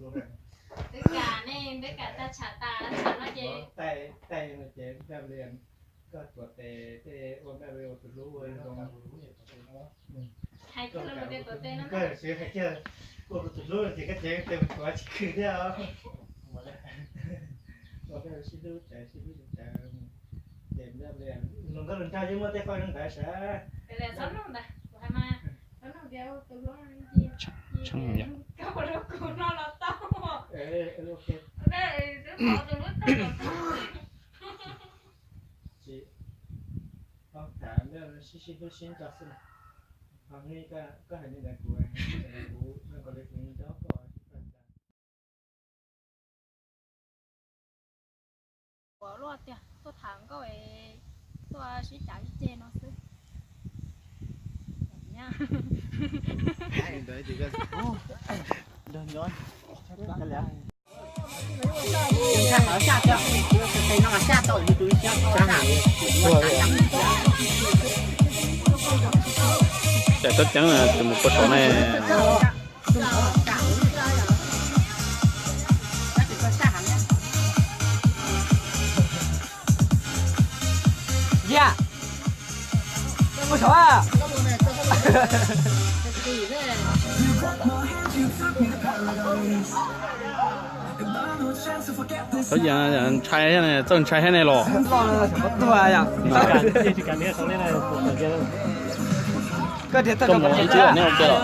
Twb kam ne, twb kam tag tshav tas tshav no ces, koj tuav tes tej ua npaj ua tus hlub ua zoo. Hais kiag los mus tias tuav tes no, koj siv hais kiag ua kuv tus hlub ces koj cev tes mus tuav tsis khwv thiab os. Ua npaj sib hlub tsav sib hlub tsav, ces npaj li hluas nkauj hluas nraug yeej muaj tej qhov zoo ntawd sav. Tsis, paub tham sib sib hlub sib nco xwb. Ho koj hais li ntawd kuv, kuv nco li kuv nco koj. Ua luaj tiag, tuaj tham nkauj es tuaj sib cav sib ceg no xwb. Cais tsob ceeb tus mus puag saum ne. Txhob yeej ntshai thiab ne, txawj ntshai thiab ne los. Koj mus ib tug nej ua ke los.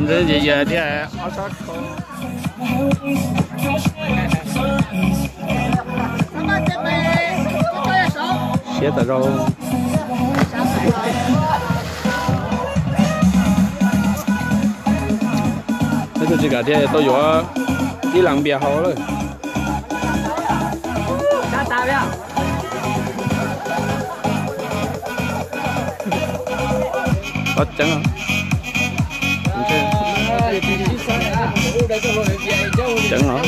Ntawd yam yam thiab ob sab. Siab tas zog. Peb tuaj tsis kam thiab tau yuav ib leeg npias hauv lawm. Tsob ceeb, ceeb os.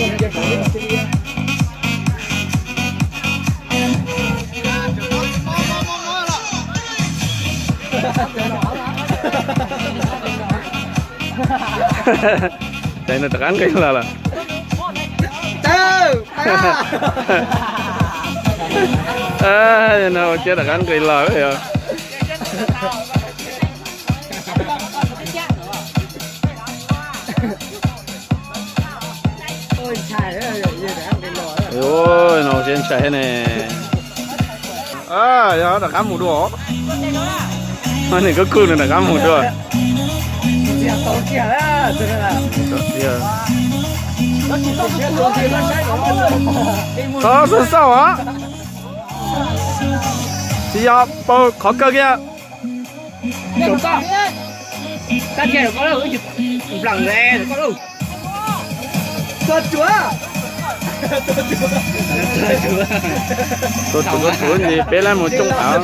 Ces nws rov qab nqis los lawm. No ua ciav rov qab nqis los. No siab ntshai thiab ne. Yog rov qab mus dua. Nws kuj kuj nws rov qab mus dua. Txhob xauj xauj os. Tsis yog paug qhov kawg kiag. Tua tsuav, tua tsuav ces peb lab mus cooj av.